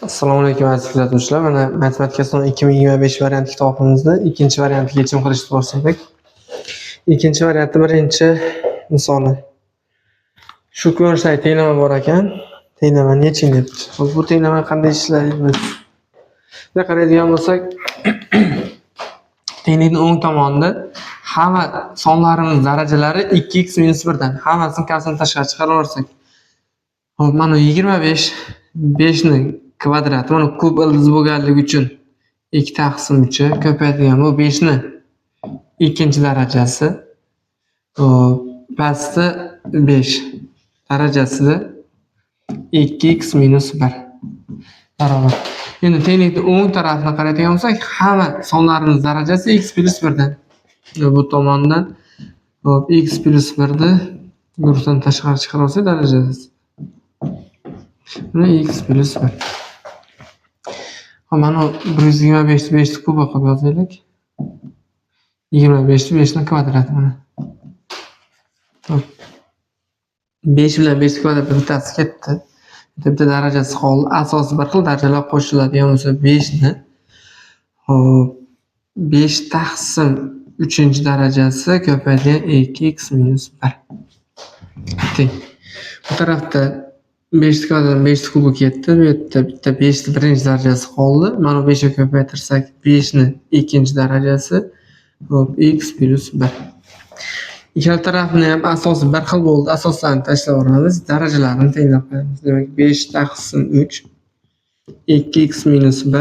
Assalomu alaykum, aziz kuzatuvchilar. Mana matematika son 2025 variant kitobimizni ikkinchi variantiga yechim qilishni boshladik. Ikkinchi variantda birinchi misoli. Shu ko'rinishdagi tenglama bor ekan. Tenglamani yeching debdi. Hop, bu tenglamani qanday ishlaymiz? Bunga qaraydigan bo'lsak, tenglikning o'ng tomonida hamma sonlarimiz darajalari 2x minus 1 dan. Hammasini kasrni tashqari chiqarib yuborsak. Hop, mana 25 5 ning kvadrati, mana kub ildiz bo'lganligi uchun 2 taqsim 3 ko'paytirgan bu 5 ni ikkinchi darajasi. Hop, pastda 5 darajasida 2x minus 1 barobar. Endi tenglikning o'ng tarafini qaraydigan bo'lsak, hamma sonlarimiz darajasi x plus 1 dan. Bu tomondan hop, x plus 1 ni guruhdan tashqari chiqarib olsak darajasi. Buni x plus 1. Hop, mana 125 ni 5 ni kubi qilib yozaylik. 25 ni 5 ni kvadrati mana. Hop. 5 bilan 5 kvadrati bittasi ketdi. Bitta darajasi qoldi. Asosi bir xil, darajalar qo'shiladigan bo'lsa 5 ni hop, 5 taqsim 3-darajasi ko'paytirilgan 2x minus 1 teng. Bu tarafda 5 kvadrat 5 kubi ketdi. Bu yerda bitta 5 ni birinchi darajasi qoldi. Mana 5 ga ko'paytirsak 5 ni ikkinchi darajasi hop, x plus 1. Ikkala tarafni ham asosi bir xil bo'ldi. Asoslarni tashlab yuboramiz, darajalarini tenglab qo'yamiz. Demak, 5 taqsim 3 2x minus 1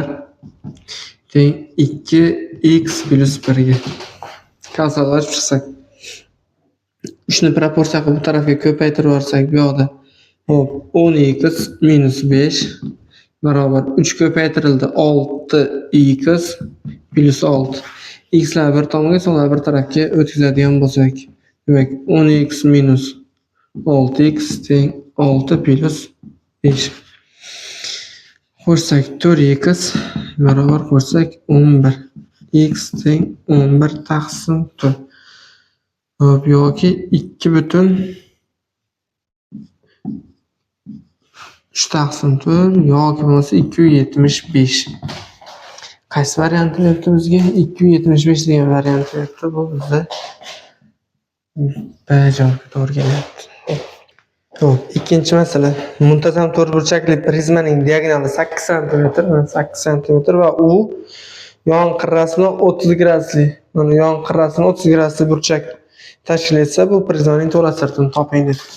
teng 2x plus 1 ga. Kasrni ochib chiqsak, 3 ni proporsiya qilib bu tarafga ko'paytirib yuborsak, bu yoqda hop, 10x minus 5 barobar 3 ko'paytirildi 6x plus 6. X lar bir tomonga, sonlar bir tarafga o'tkazadigan bo'lsak, demak 10x minus 6x teng 6 plus 5. Qo'shsak 4x barobar qo'shsak 11. X teng 11 taqsim 4. Hop, yoki 2 butun 3 taqsim 4 yoki bo'lmasa 275. Qaysi variantni beribdi bizga? 275 degan variant beribdi. Bu bizda B javobga to'g'ri kelyapti. Xo'p, ikkinchi masala. Muntazam to'rtburchakli prizmaning diagonali 8 sm, 8 sm va u yon qirrasi bilan 30 gradusli, mana yon qirrasi bilan 30 gradusli burchak tashkil etsa, bu prizmaning to'la sirtini toping debdi.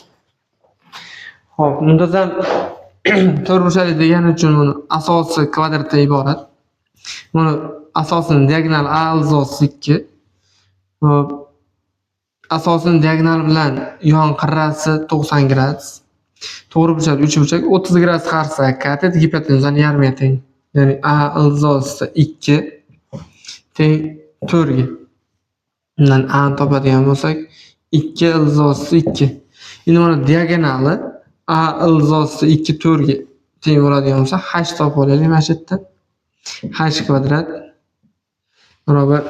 Xo'p, muntazam to'rtburchakli degani uchun buni asosi kvadratdan iborat. Buni asosini diagonali A ildiz 2. Xo'p, asosini diagonal bilan yon qirrasi 90 gradus. To'g'ri burchak 3 burchak 30 gradus qarsa, katet gipotenuzani yarmiga teng. Ya'ni A ildiz 2 teng 4 ga. Bundan A ni topadigan bo'lsak, 2 ildiz 2. Endi mana diagonali A ildiz 2 4 ga teng bo'ladigan bo'lsa, h topib olaylik mana shu yerda. H kvadrat barobar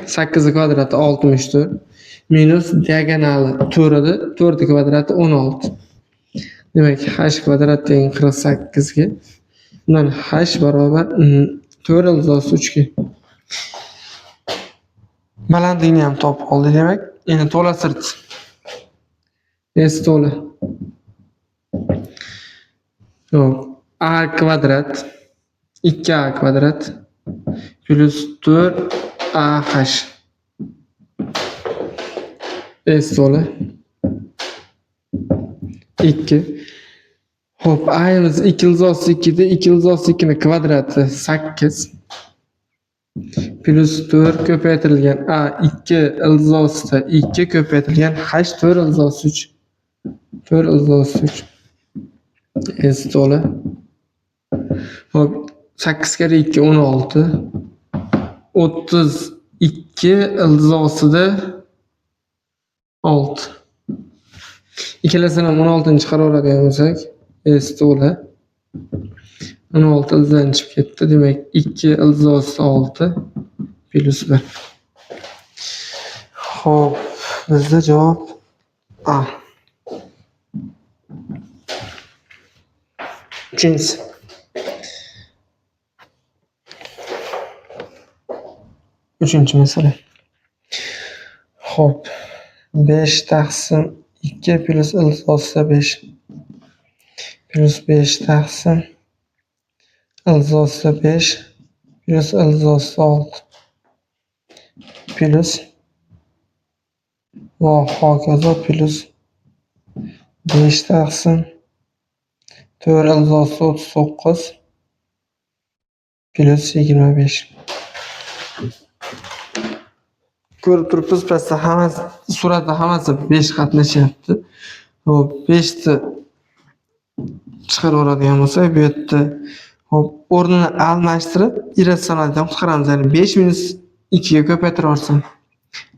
8 kvadrati 64 minus diagonali 4 edi, 4 kvadrati 16. Demak, h kvadrat teng 48 ga. Bundan h barobar 4 ildiz 3 ga. Balandlikni ham topib oldik demak. Endi to'la sirt. S to'la. Xo'p, a kvadrat 2a kvadrat plus 4ah S to'la 2. Xo'p, a'miz 2 ildiz 2 da 2 ildiz 2 ni kvadrati 8 plus 4 ko'paytirilgan a 2 ildiz ostida 2 ko'paytirilgan h 4 ildiz 3 4 ildiz 3 S to'la. Xo'p, 8 kare 2 16 32 ildiz ostida 6. Ikkalasini ham 16 ni chiqarib oladigan bo'lsak, S to'la 16 ildizdan chiqib ketdi. Demak, 2 ildiz ostida 6 plus 1. Xo'p, bizda javob A. Uchinchisi. Uchinchi masala. Xo'p, 5 taqsim 2 plyus ildiz ostida 5 plyus 5 taqsim ildiz ostida 5 plyus ildiz ostida 6 plyus va hokazo plyus 5 taqsim 4 ildiz ostida 39 plyus 25. Ko'rib turibmiz, pastda hammasi suratda hammasi 5 qatnashyapti. Xo'p, 5 ni chiqarib yuboradigan bo'lsak, bu yerda xo'p, o'rnini almashtirib irratsionaldan qutqaramiz. Ya'ni 5 minus 2 ga ko'paytirib yuborsam,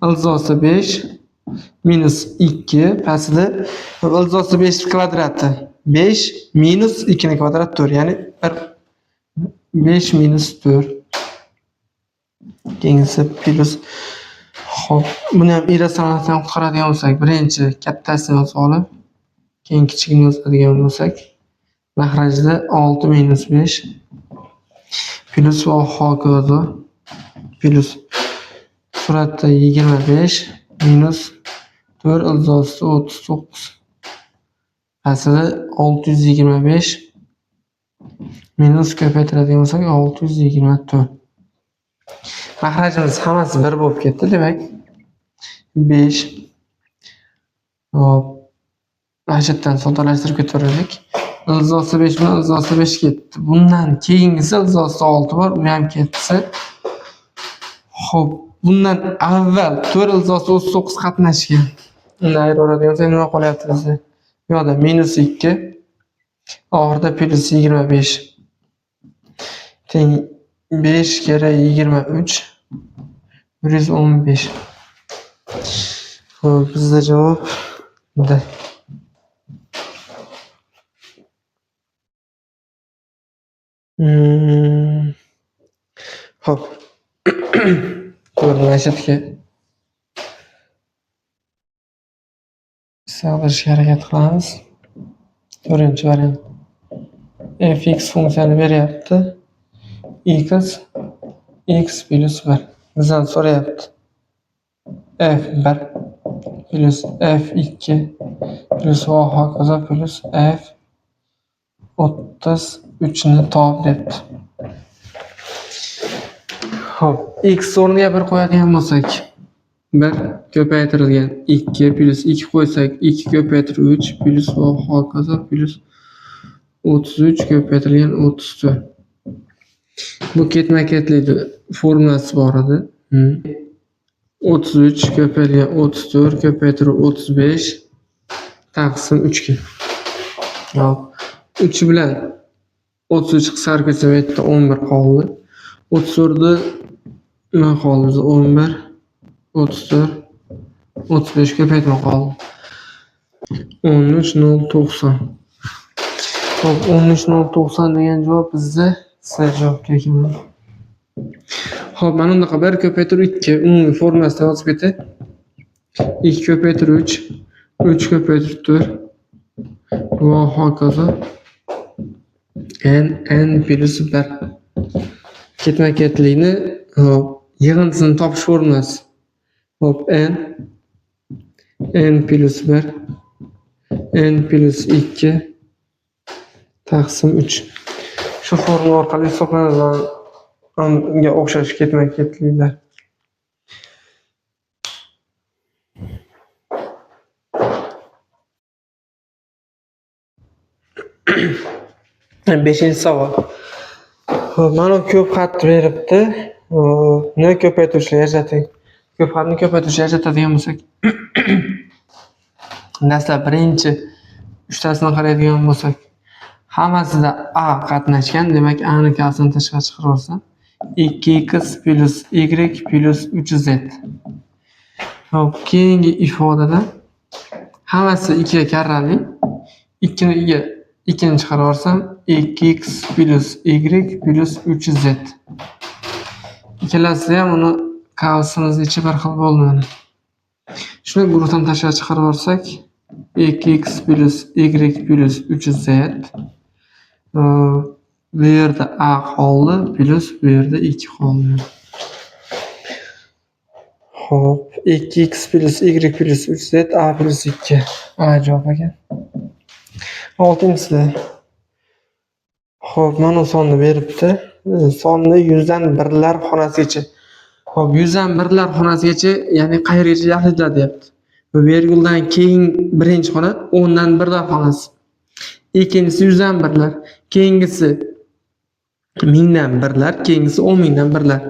ildiz ostida 5 minus 2 pastida ildiz ostida 5 kvadrati 5 minus 2 ni kvadrat 4, ya'ni 1 5 minus 4. Keyingisi plyus. Xo'p, buni ham irratsionaldan qutqaradigan bo'lsak, birinchi kattasini yozib olib, keyin kichigini yozadigan bo'lsak, mahrajda 6 minus 5 plyus va hokazo plyus suratda 25 minus 4 ildiz ostida 39 pastida 625 minus ko'paytiradigan bo'lsak 624. Mahrajimiz hammasi bir bo'lib ketdi, demak 5. Hop, mana shu yerdan soddalashtirib ketaveraylik. Ildiz ostida 5 bilan ildiz ostida 5 ketdi. Bundan keyingisi ildiz ostida 6 bor, u ham ketsa. Xo'p, bundan avval 4 ildiz ostida 39 qatnashgan. Undan ayirib yuboradigan bo'lsak nima qolyapti bizda? Bu yoqda minus 2, oxirida plyus 25 teng 5 kere 23 115. Xo'p, bizda javob D. Xo'p. To'g'ri, mana shu yerga sig'dirishga harakat qilamiz. To'rtinchi variant. Fx funksiyani beryapti. X x plyus 1. Bizdan so'rayapti. F1 plyus F2 plyus va hokazo plyus F33 ni top debdi. Xo'p, x o'rniga 1 qo'yadigan bo'lsak, 1 ko'paytirilgan 2 plyus 2 qo'ysak, 2 ko'paytirib 3 plyus va hokazo plyus 33 ko'paytirilgan 34. Bu ketma-ketlikni formulasi bor edi. 33 ko'paytirilgan 34 ko'paytirib 35 taqsim 3 ga. Hop, 3 bilan 33 qisqarib ketsa, bu yerda 11 qoldi. 34 ni nima qoldi bizda? 11 34 35 ko'paytma qoldi. 13,090. Xo'p, 13,090 degan javob bizda C javobga ekan. Xo'p, mana bunaqa 1 ko'paytirib 2 umumiy formulasida yozib ketay. 2 ko'paytirib 3, 3 ko'paytirib 4 va hokazo n n plyus 1. Ketma-ketlikni hop, yig'indisini topish formulasi. Hop, n n plyus 1 n plyus 2 taqsim 3. Shu formula orqali hisoblanadi. Unga o'xshash ketma-ketliklar. Beshinchi savol. Xo'p, mana ko'p xat beribdi. Nima ko'paytiruvchilar ajrating. Ko'p xatni ko'paytiruvchilar ajratadigan bo'lsak, dastlab birinchi uchtasini qaraydigan bo'lsak, hammasida a qatnashgan, demak a ni kasrini tashqari chiqarib yuborsam, 2x plyus y plyus 3z. Xo'p, keyingi ifodada hammasi 2 ga karrali. 2 ni 2 ni chiqarib yuborsam, 2x plyus y plyus 3z. Ikkalasida ham uni kavsimiz ichi bir xil bo'ldi mana. Shuni guruhdan tashqari chiqarib yuborsak, 2x plyus y plyus 3z. Bu yerda a qoldi, plyus bu yerda 2 qoldi. Xo'p, 2x plyus y plyus 3z a plyus 2. A javob ekan. 6-chisida. Xo'p, mana sonni beribdi. Sonni 100dan birlar xonasigacha. Xo'p, 100dan birlar xonasigacha, ya'ni qayergacha yaxlitladi deyapti. Bu verguldan keyin birinchi xona 10dan birlar xonasi. Ikkinchisi 100dan birlar, keyingisi 1000dan birlar, keyingisi 10.000dan birlar.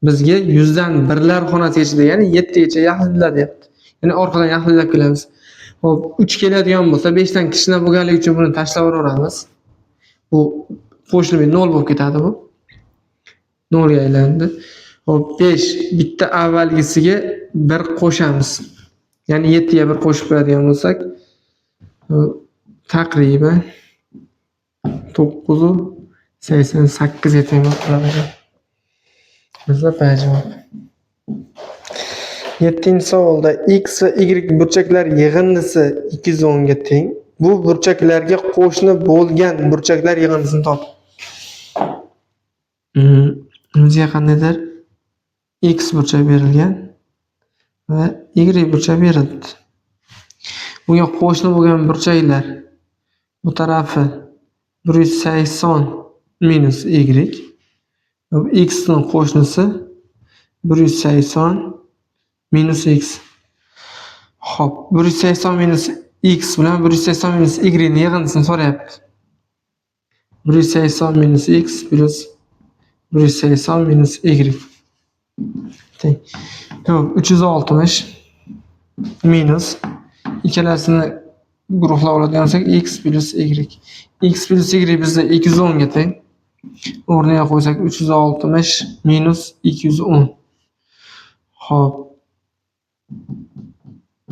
Bizga 100dan birlar xonasigacha degani 7 gacha yaxlitladi deyapti. Ya'ni orqadan yaxlitlab kelamiz. Xo'p, 3 keladigan bo'lsa 5 dan kichkina bo'lganligi uchun buni tashlab yuboramiz. Bu qo'shilmay 0 bo'lib ketadi bu. 0 ga aylandi. Xo'p, 5 bitta avvalgisiga 1 qo'shamiz. Ya'ni 7 ga 1 qo'shib qo'yadigan bo'lsak, taqriban 9.88 ga teng bo'lib qoladi ekan. Bizda B javob. 7-savolda x va y burchaklar yig'indisi 210 ga teng. Bu burchaklarga qo'shni bo'lgan burchaklar yig'indisini top. Bizga qandaydir x burchak berilgan va y burchak berilibdi. Bunga qo'shni bo'lgan burchaklar bu tarafi 180 minus y, x ning qo'shnisi 180 minus x. Xo'p, 180 minus x bilan 180 minus y ning yig'indisini so'rayapti. 180 minus x plus 180 minus y teng. Xo'p, 360 minus ikkalasini guruhlab oladigan bo'lsak x plus y. X plus y bizda 210 ga teng. O'rniga qo'ysak 360 minus 210. Xo'p.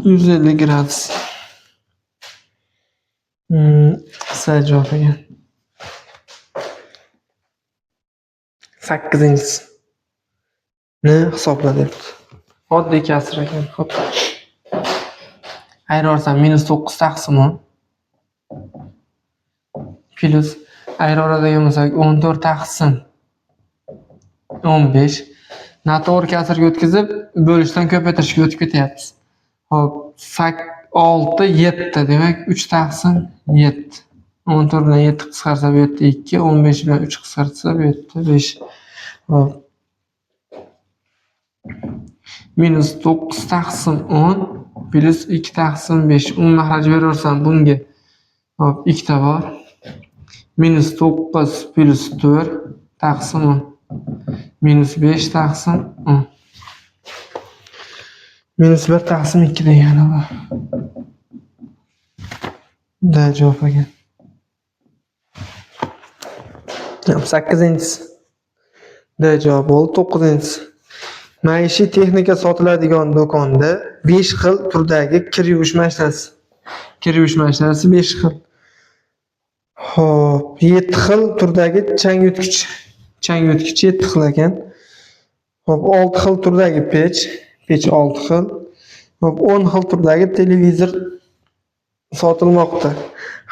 150 gradus. C javob ekan. 8-chisini hisobla debdi. Oddiy kasr ekan. Xo'p. Ayiraversam minus 9 taqsim 10 plyus ayiraveradigan bo'lsak 14 taqsim 15. Noto'g'ri kasrga o'tkazib bo'lishdan ko'paytirishga o'tib ketyapmiz. Xo'p, 6 7, demak 3 taqsim 7. 14 bilan 7 qisqarsa bu yerda 2, 15 bilan 3 qisqarsa bu yerda 5. Xo'p. Minus 9 taqsim 10 plyus 2 taqsim 5. Umumiy mahraj beraversam bunga hop 2 ta bor. Minus 9 plyus 4 taqsim 10. Minus 5 taqsim 10. Minus 1 taqsim 2 degani bu. Da javob ekan. 8-chisi. D javob bo'ldi. 9-chisi. Maishiy texnika sotiladigan do'konda 5 xil turdagi kir yuvish mashinasi. Kir yuvish mashinasi 5 xil. Xo'p, 7 xil turdagi chang yutgich. Chang yutgich 7 xil ekan. Xo'p, 6 xil turdagi pech, pech 6 xil. Xo'p, 10 xil turdagi televizor sotilmoqda.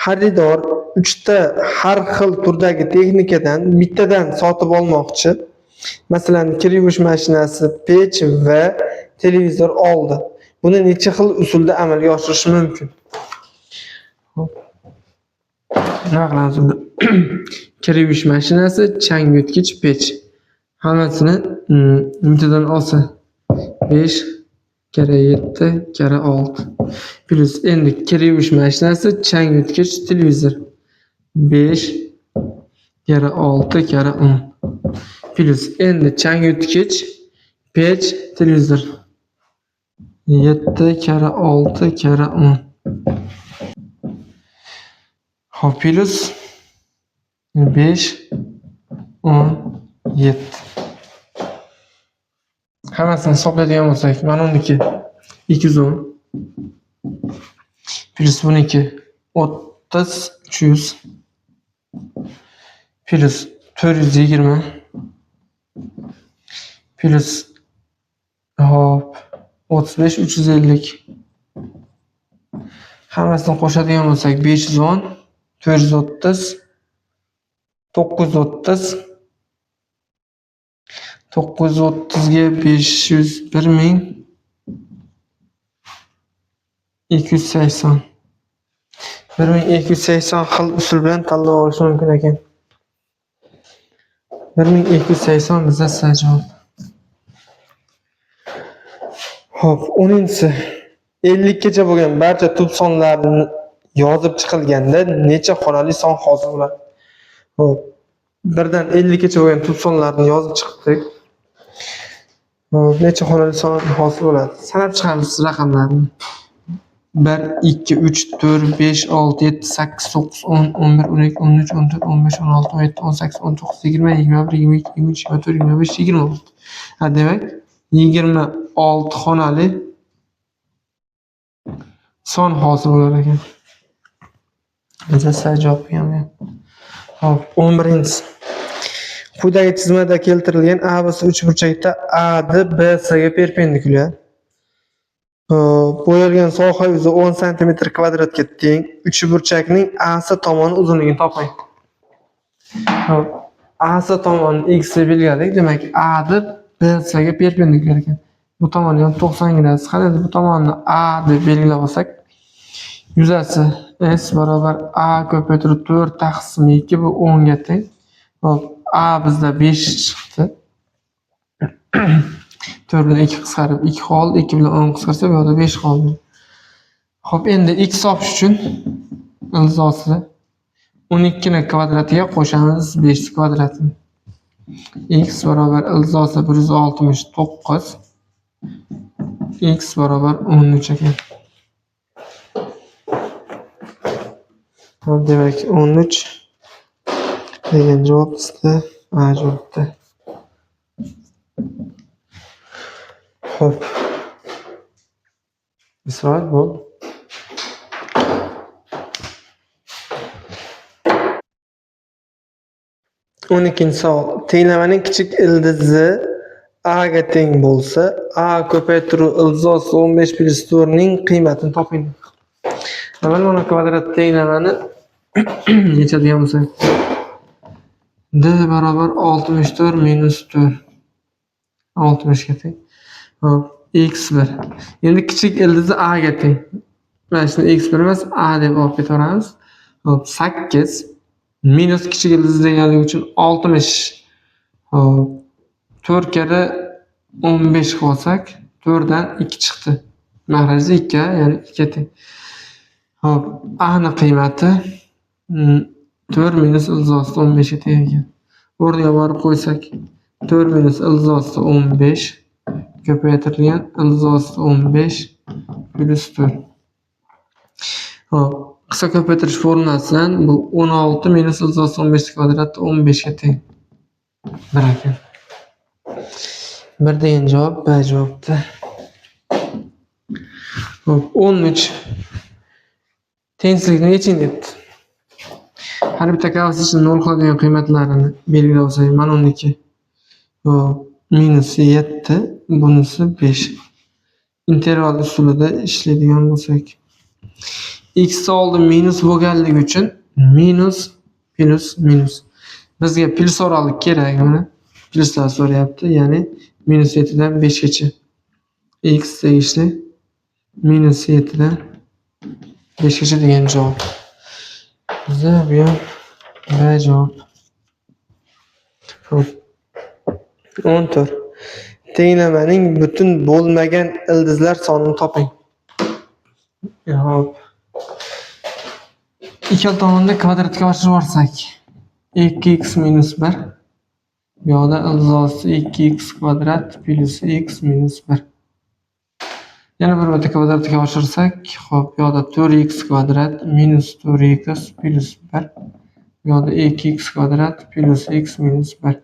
Xaridor 3 ta har xil turdagi texnikadan bittadan sotib olmoqchi. Masalan, kir yuvish mashinasi, pech va televizor oldi. Buni necha xil usulda amalga oshirish mumkin? Xo'p. Nima qilamiz unda? Kir yuvish mashinasi, chang yutgich, pech. Hammasini bittadan olsa 5 kara 7 kara 6. Plyus endi kir yuvish mashinasi, chang yutgich, televizor. 5 kara 6 kara 10. Plyus endi chang yutgich, pech, televizor. 7 kara 6 kara 10. Xo'p, plyus 5 10 7. Hammasini hisoblaydigan bo'lsak, mana uniki 210 plyus buniki 30 300 plyus 420 plyus hop 35 350. Hammasini qo'shadigan bo'lsak 510 430 930. 930 ga 501 280. 1280 xil usul bilan tanlab olish mumkin ekan. 1280 bizda javob. Xo'p, 10-inchisi. 50 gacha bo'lgan barcha tub sonlarni yozib chiqilganda necha xonali son hosil bo'ladi? Xo'p, birdan 50 gacha bo'lgan tub sonlarni yozib chiqdik. Xo'p, necha xonali son hosil bo'ladi? Sanab chiqamiz raqamlarni. 1, 2, 3, 4, 5, 6, 7, 8, 9, 10, 11, 12, 13, 14, 15, 16, 17, 18, 19, 20, 21, 22, 23, 24, 25, 26. Ha, demak, 26 xonali son hosil bo'lar ekan. Bizda javob bo'lgan. Xo'p, 11-inchisi. Quyidagi chizmada keltirilgan ABC uchburchakda AD BC ga perpendikulyar. Bo'yalgan soha yuzi 10 cm kvadratga teng. Uchburchakning AC tomoni uzunligini toping. Xo'p, AC tomoni x deb belgiladik. Demak, AD BC ga perpendikulyar ekan. Bu tomoni ham 90 gradus. Qani endi bu tomonni A deb belgilab olsak, yuzasi S barobar A ko'paytirib 4 taqsim 2 bu 10 ga teng. Xo'p, A bizda 5 chiqdi. 4 bilan 2 qisqarib 2 qoldi, 2 bilan 10 qisqarsa bu yoqda 5 qoldi. Xo'p, endi x topish uchun ildizosi 12 ni kvadratiga qo'shamiz 5 kvadratini. X barobar ildizosi 169, x barobar 13 ekan. Xo'p, demak 13 degan javob bizda A javobda. Xo'p. Isroil bo'ldi. 12-savol. Tenglamaning kichik ildizi A ga teng bo'lsa, A ko'paytiruv ildizosi 15 plus 4 ning qiymatini toping. Avval mana kvadrat tenglamani yechadigan bo'lsak, D barobar 64 minus 4. 60 ga teng. Xo'p, x1. Endi kichik ildizi A ga teng. Mana shuni x1 emas, A deb olib ketaveramiz. Xo'p, 8 minus kichik ildiz deganligi uchun 60. Xo'p, 4 karra 15 qilib olsak, 4 dan 2 chiqdi. Mahrajda 2, ya'ni 2 teng. Xo'p, A ni qiymati 4 minus ildiz ostida 15 ga teng ekan. O'rniga borib qo'ysak, 4 minus ildiz ostida 15 ko'paytirilgan ildiz ostida 15 plus 4. Xo'p, qisqa ko'paytirish formulasidan bu 16 minus ildiz ostida 15 kvadrat 15 ga teng. 1 ekan. 1 degan javob B javobda. Xo'p, 13. Tengsizlikni yeching debdi. Har bitta kavs ichida 0 qiladigan qiymatlarini belgilab olsak, mana uniki. Xo'p, minus 7, bunisi 5. Interval usulida ishlaydigan bo'lsak, x oldi minus bo'lganligi uchun minus plus minus. Bizga plus oraliq kerak, mana pluslar so'rayapti, ya'ni minus 7 dan 5 gacha. X tegishli minus 7 dan 5 gacha degan javob. Bizda bu ham B javob. Xo'p. 14. Tenglamaning butun bo'lmagan ildizlar sonini toping. Xo'p. Ikkala tomonda kvadratga oshirib yuborsak, 2x minus 1. Bu yoqda ildiz osti 2x kvadrat plus x minus 1. Yana bir marta kvadratga oshirsak, xo'p, bu yoqda 4x kvadrat minus 4x plus 1. Bu yoqda 2x kvadrat plus x minus 1.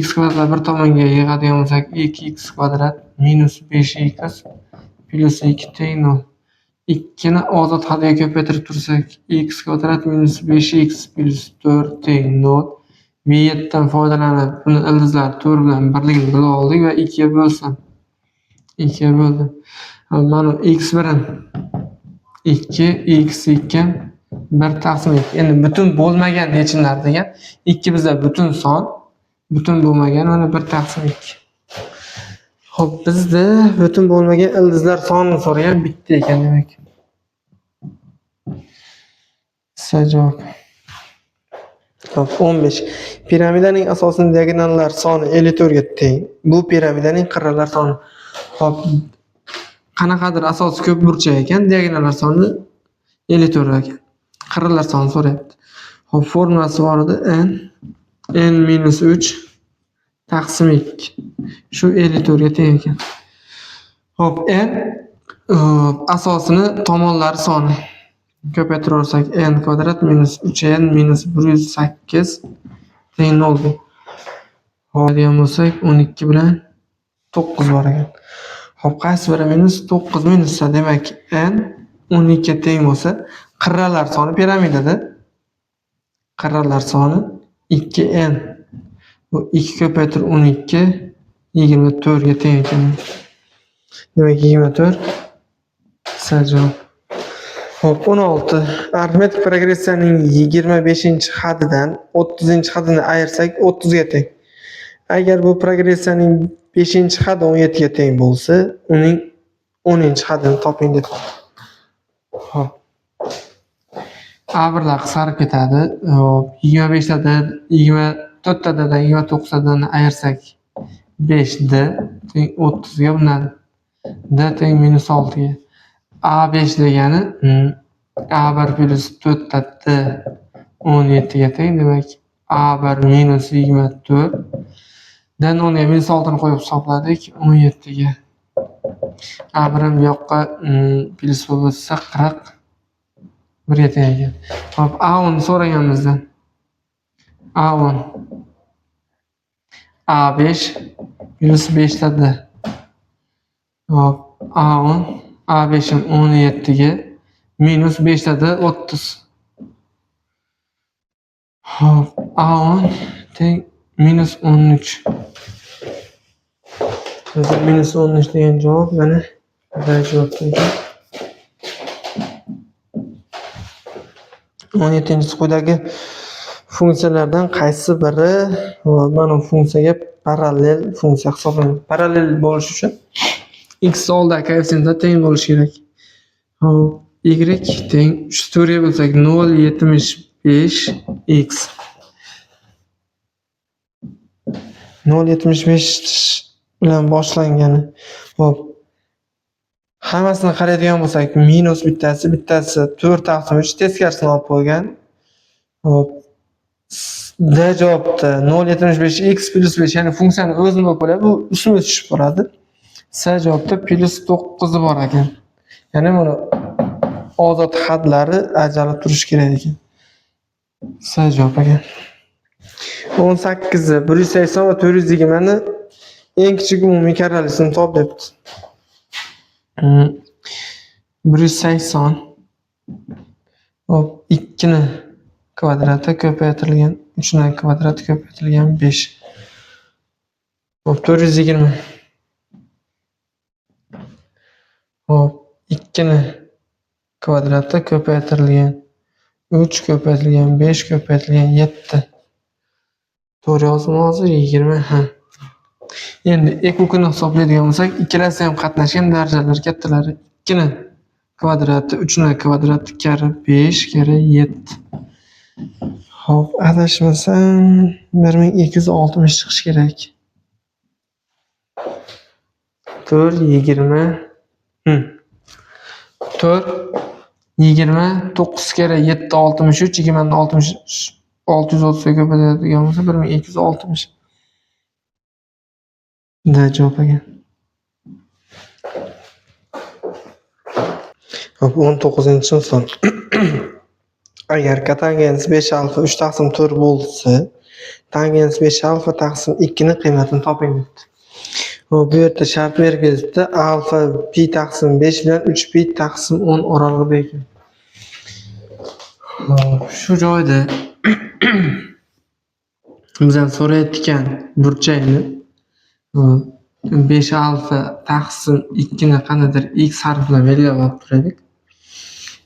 X kvadratlar bir tomonga yig'adigan bo'lsak, 2x kvadrat minus 5x plus 2 teng 0. 2 ni ozod haddiga ko'paytirib tursak, x kvadrat minus 5x plus 4 teng 0. V7 dan foydalanib, buni ildizlar 4 bilan birligini bilib oldik va 2 ga bo'lsam. 2 ga bo'ldim. Mana x1 2, x2 1 taqsim 2. Endi butun bo'lmagan yechimlar degan 2 bizda butun son, butun bo'lmagan mana 1 taqsim 2. Xo'p, bizda butun bo'lmagan ildizlar sonini so'ragan, bitta ekan demak. C javob. Xo'p, 15. Piramidaning asosini diagonallar soni 54 ga teng. Bu piramidaning qirralar soni. Xo'p, qanaqadir asosi ko'p burchak ekan, diagonallar soni 54 ekan. Qirralar soni so'rayapti. Xo'p, formulasi bor edi. N minus 3 taqsim 2. Shu 54 ga teng ekan. Xo'p, n asosini tomonlari soni. Ko'paytiraversak n kvadrat minus 3n minus 108 teng 0 ga. Xo'p, degan bo'lsak 12 bilan 9 bor ekan. Xo'p, qaysi biri minus? 9 minusda, demak n 12 ga teng bo'lsa, qirralar soni piramidada qirralar soni 2n. Bu 2 ko'paytirib 12 24 ga teng ekan. Demak 24 C javob. Xo'p, 16. Arifmetik progressiyaning 25-hadidan 30-hadini ayirsak 30 ga teng. Agar bu progressiyaning 5-hadi 17 ga teng bo'lsa, uning 10-hadini toping dedi. Xo'p. A1lar qisqarib ketadi. Xo'p, 25 tadan 24 tadan 29 tadan ayirsak 5D teng 30 ga bo'linadi. D teng minus 6 ga. A5 degani A1 plus 4 ta D 17 ga teng. Demak, A1 minus 24. D ni o'rniga minus 6 ni qo'yib hisobladik 17 ga. A1 ham bu yoqqa plus bo'lib o'tsa 41 ga teng ekan. Xo'p, A10 so'ragan bizdan. A10 A5 minus 5 ta D. Xo'p, A10 A5 ham 17 ga minus 5 ta D 30. Xo'p, A10 teng minus 13. Bizda minus 13 degan javob mana D javob ekan. 17-chi quyidagi funksiyalardan qaysi biri mana bu funksiyaga parallel funksiya hisoblanadi? Parallel bo'lishi uchun x oldidagi koeffitsiyentlar teng bo'lishi kerak. Xo'p, y teng 3 4 ga bo'lsak 0.75 x. 0.75 bilan boshlangani. Xo'p. Hammasini qaraydigan bo'lsak, minus bittasi, bittasi 4 taqsim 3 teskarisini olib qo'ygan. Xo'p. D javobda 0.75 x plus 5, ya'ni funksiyani o'zini bo'lib qoladi, bu ustma tushib qoladi. C javobda plus 9 bor ekan. Ya'ni buni ozod hadlari ajralib turishi kerak ekan. C javob ekan. 18 180 va 420 ni eng kichik umumiy karralisini top debdi. 180 hop 2 ni kvadrati ko'paytirilgan 3 ni kvadrati ko'paytirilgan 5. Hop 420. Hop 2 ni kvadrati ko'paytirilgan 3 ko'paytirilgan 5 ko'paytirilgan 7. To'g'ri yozdim hozir 20. Ha. Endi EQKni hisoblaydigan bo'lsak, ikkalasi ham qatnashgan darajalar kattalari 2 ni kvadrati 3 ni kvadrati karra 5 karra 7. Xo'p, adashmasam 1260 chiqishi kerak. 4 20 4 29 karra 7 63 20 ni 60 630 ga ko'paytiradigan bo'lsa 1260. D javob ekan. Xo'p, 19-misol. Agar kotangens 5 alfa 3 taqsim 4 bo'lsa, tangens 5 alfa taqsim 2 ni qiymatini toping debdi. Xo'p, bu yerda shart berib ketibdi. Alfa pi taqsim 5 bilan 3 pi taqsim 10 oralig'ida ekan. Xo'p, shu joyda bizdan so'rayotgan burchakni 5 alfa taqsim 2 ni qandaydir x harfi bilan belgilab olib turaylik.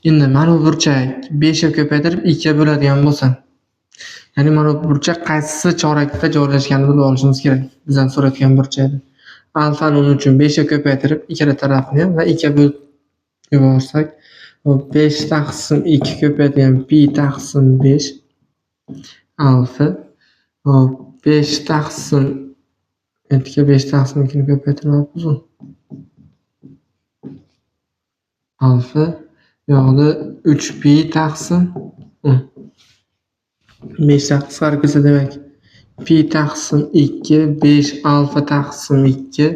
Endi mana bu burchak 5 ga ko'paytirib 2 ga bo'ladigan bo'lsa, ya'ni mana bu burchak qaysi chorakda joylashganini bilib olishimiz kerak. Bizdan so'rayotgan burchakni. Alfani uning uchun 5 ga ko'paytirib ikkala tarafni ham va 2 ga bo'lib yuborsak, 5 taqsim 2 ko'paytirgan pi taqsim 5 alfa. Hop, 5 taqsim 2 5 taqsim 2 ni ko'paytiramiz. Alfa bu yoqda 3 pi taqsim 10. 5 dan qisqarib ketsa demak pi taqsim 2 5 alfa taqsim 2.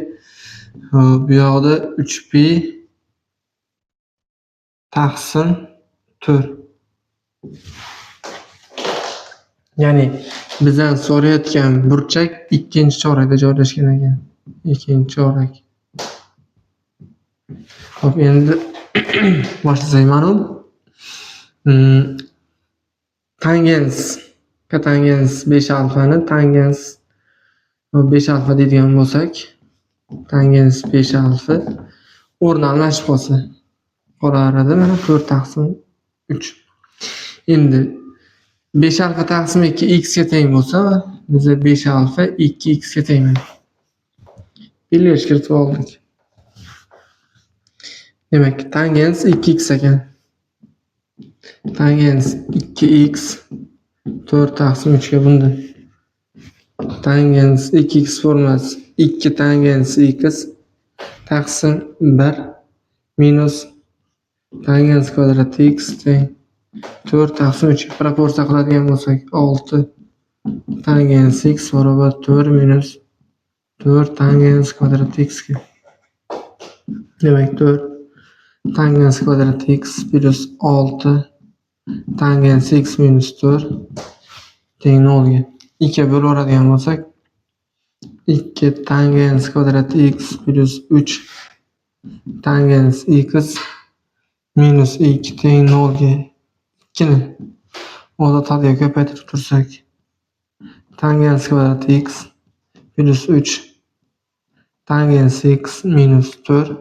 Hop, bu yoqda 3 pi taqsim 4. Ya'ni bizdan so'rayotgan burchak ikkinchi chorakda joylashgan ekan. Ikkinchi chorak. Xo'p, endi boshlasak mana bu tangens, kotangens 5 alfani tangens 5 alfa deydigan bo'lsak, tangens 5 alfa o'rni almashib qolsa qolardi mana 4 taqsim 3. Endi 5 alfa taqsim 2 x ga teng bo'lsa, biza 5 alfa 2 x ga teng. Belgilash kiritib oldik. Demak, tangens 2x ekan. Tangens 2x 4 taqsim 3 ga bunda. Tangens 2x formulasi 2 tangens x taqsim 1 minus tangens kvadrat x teng 4 taqsim 3 proporsiya qiladigan bo'lsak 6 tangens x barobar 4 minus 4 tangens kvadrat x ga. Demak 4 tangens kvadrat x plus 6 tangens x minus 4 teng 0 ga. 2 ga bo'lib oladigan bo'lsak 2 tangens kvadrat x plus 3 tangens x minus 2 teng 0 ga. 2 ni ozod hadga ko'paytirib tursak tangens kvadrat x plus 3 tangens x minus 4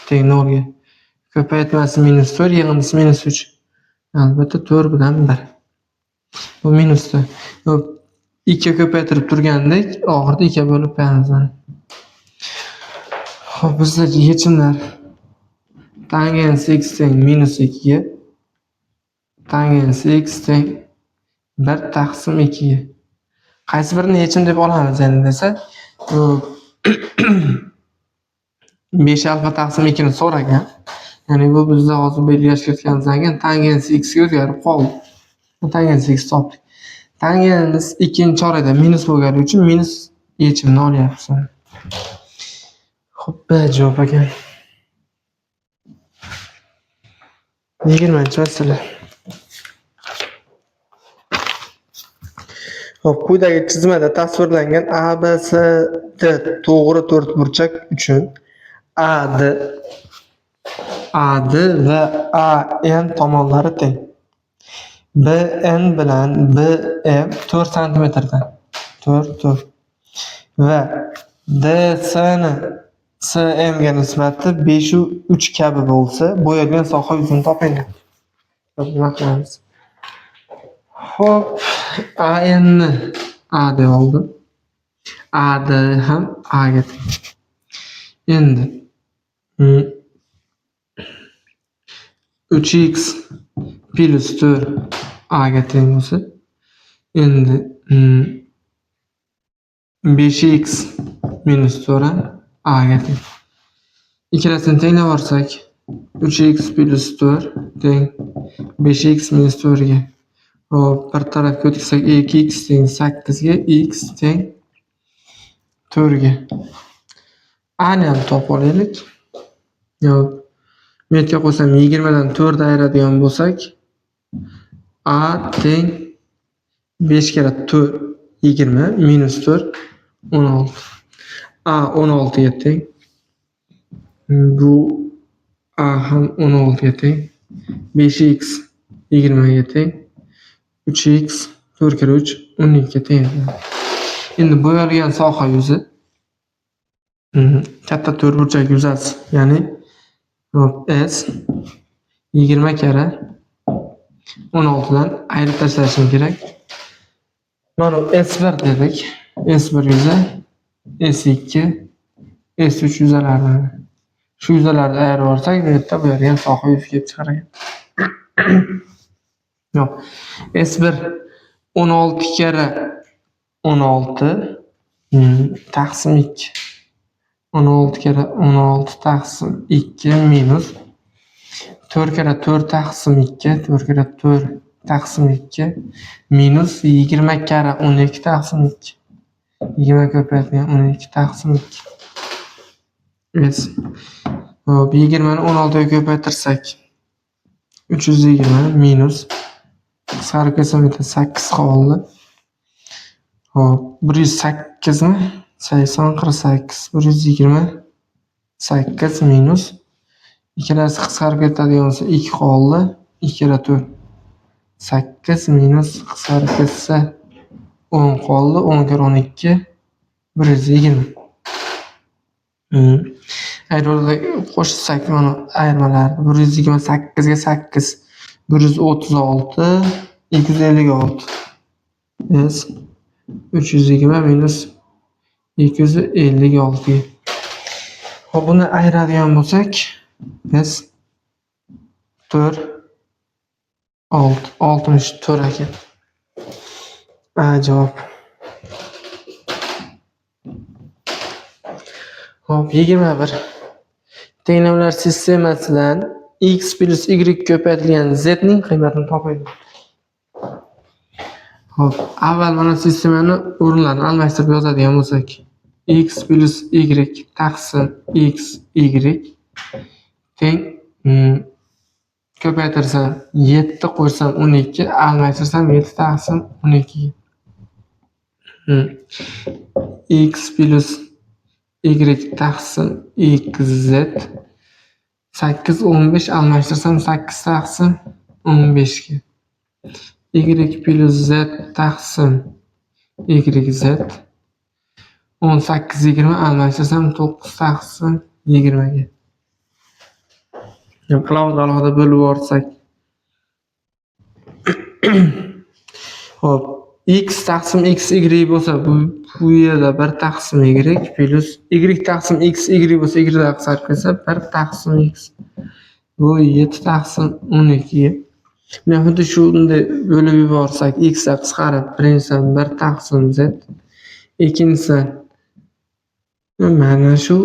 teng 0 ga. Ko'paytmasi minus 4, yig'indisi minus 3. Albatta 4 bilan 1. Bu minusda. 2 ga ko'paytirib turgandek, oxirida 2 ga bo'lib qo'yamiz. Xo'p, bizdagi yechimlar tangens x teng minus 2 ga, tangens x teng 1 taqsim 2 ga. Qaysi birini yechim deb olamiz endi desa, 5 alfa taqsim 2 ni so'ragan. Ya'ni bu bizda hozir belgilash kiritganimizdan keyin tangens x ga o'zgarib qoldi. Tangens x topdik. Tangens ikkinchi chorakda minus bo'lgani uchun minus yechimini olyapmiz. Xo'p, B javob ekan. 20-masala. Xo'p, quyidagi chizmada tasvirlangan ABCD to'g'ri to'rtburchak uchun AD va AN tomonlari teng. BN bilan BM 4 santimetrdan. 4 4. Va DCni CM ga nisbati 5 va 3 kabi bo'lsa, bo'yalgan soha yuzini toping. Nima qilamiz? Xo'p, AN ni A deb oldim. AD ham A ga teng. Endi 3x plus 4 A ga teng bo'lsa, endi 5x minus 4 ham A ga teng. Ikkalasini tenglab olsak, 3x plus 4 teng 5x minus 4 ga. Hop, bir tarafga o'tkazsak 2x teng 8 ga, x teng 4 ga. A ni ham topib olaylik. Yo'q. Bu yerga qo'ysam 20 dan 4 ayiradigan bo'lsak, A teng 5 karra 4 20 minus 4 16. A 16 ga teng. Bu A ham 16 ga teng. 5x 20 ga teng. 3x 4 karra 3 12 ga teng. Endi bo'yalgan soha yuzi katta to'rtburchak yuzasi, ya'ni S 20 karra 16 dan ayirib tashlashim kerak. Mana S1 dedik. S1 yuza, S2, S3 yuzalardan. Shu yuzalarni ayirib yuborsak, bu yerda bu yerga ham soha yuz kelib chiqar ekan. Yo'q. S1 16 karra 16 taqsim 2. 16 karra 16 taqsim 2 minus 4 karra 4 taqsim 2, 4 karra 4 taqsim 2 minus 20 karra 12 taqsim 2. 20 ko'paytirilgan 12 taqsim 2. S. Hop, 20 ni 16 ga ko'paytirsak 320 minus qisqarib ketsa bu yerda 8 qoldi. Hop, 108 mi? 80 48 128 minus ikkalasi qisqarib ketadigan bo'lsa 2 qoldi. 2 karra 4 8 minus qisqarib ketsa 10 qoldi. 10 karra 12 120. Ayirmalarda qo'shsak mana ayirmalarni 128 ga 8 136 256. S 320 minus 256. Hop, buni ayiradigan bo'lsak S 4 6 64 ekan. A javob. Hop, 21. Tenglamlar sistemasidan x plus y ko'paytirilgan z ning qiymatini toping. Hop, avval mana sistemani o'rinlarini almashtirib yozadigan bo'lsak, x plus y taqsim x y teng ko'paytirsam 7 qo'shsam 12, almashtirsam 7 taqsim 12. X plus y taqsim xz 8 15 almashtirsam 8 taqsim 15 ga. Y plus z taqsim yz 18 20 almashtirsam 9 taqsim 20 ga. Alohida alohida bo'lib yuborsak. Hop, x taqsim x y bo'lsa bu yerda 1 taqsim y plus y taqsim x y bo'lsa y qisqarib ketsa 1 taqsim x. Bu 7 taqsim 12. Buni xuddi shunday bo'lib yuborsak x qisqarib birinchisidan 1 taqsim z, ikkinchisi mana shu